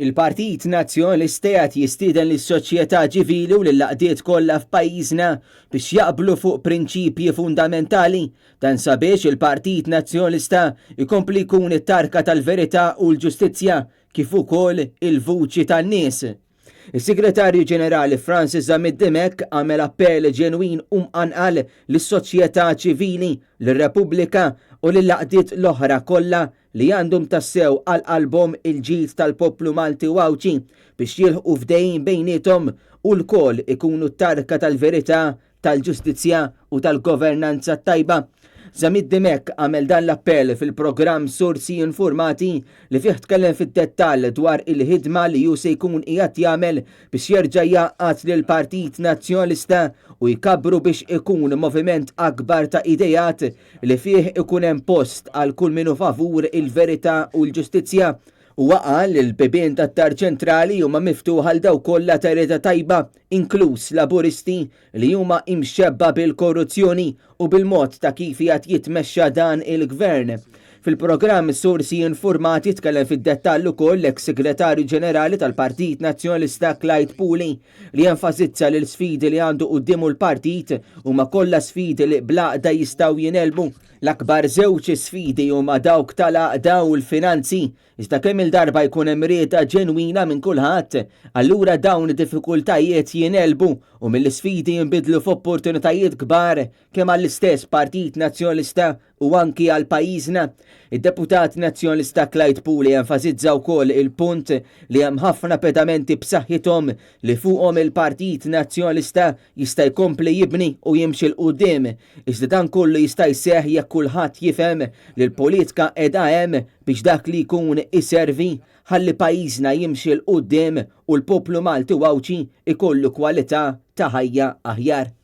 Il-Partit Nazzjonalista qiegħed jistieden lis-soċjetà ċivili u lill-għaqdiet kollha f'pajjiżna biex jaqblu fuq prinċipji fundamentali. Dan sabiex il-Partit Nazzjonalista jkompli jkun it-tarka tal-verità u l-ġustizzja kif ukoll il-vuċi tan-nies. Is-Segretarju Ġenerali Francis Zammit Dimech għamel appell ġenwin u mqanqal lis-soċjetà ċivili, lir-Repubblika u lill-għaqdiet l-oħra kollha li għandhom tassew għal qalbhom il-ġid tal-poplu Malti u Għawdxi biex jilħqu ftehim bejniethom u lkoll ikunu t-tarka tal-verità, tal-ġustizzja u tal-governanza t-tajba. Zammit Dimech għamel dan l-appell fil-programm Sorsi Informati li fih tkellem fid-dettall dwar il-ħidma li hu se jkun qiegħed jagħmel biex jerġa' jgħaqqad lill-Partit Nazzjonalista u jkabbru biex ikun moviment akbar ta' ideat li fih ikun hemm post għal kull min hu favur il-verità u l-ġustizzja. Huwa qal li l-bibien tad-Dar Ċentrali huma miftuħa għal dawk kollha ta' rieda tajba, inkluż Laburisti li huma imxebba bil-korruzzjoni u bil-mod ta' kif qiegħed jitmexxa dan il-Gvern. Fil-programm Sorsi Informati tkellem fid-dettall ukoll l-eks Segretarju Ġenerali tal-Partit Nazzjonalista Clyde Puli li enfasizza li l-sfidi li għandu quddiemu l-partit huma kollha sfidi li bl-għaqda jistgħu jingħelbu. L-akbar żewġ sfidi huma dawk tal-għaqda u l-finanzi, iżda kemm-il darba jkun hemm rieda ġenwina minn kulħadd, allura dawn id-diffikultajiet jingħelbu u mill-isfidi jinbidlu f'opportunitajiet kbar kemm għall-istess Partit Nazzjonalista u anki għal pajjiżna. Id-deputat Nazzjonalista Clyde Puli enfasizza wkoll il-punt li hemm ħafna pedamenti b'saħħithom li fuqhom il-Partit Nazzjonalista jista' jkompli jibni u jimxi 'l quddiem. Iżda dan kollu jista' jseħħ jekk kulħadd jifhem li l-politika qiegħda hemm biex dak li jkun iservi ħalli pajjiżna jimxi 'l quddiem u l-poplu Malti u Għawdxi jkollu kwalità ta' ħajja aħjar.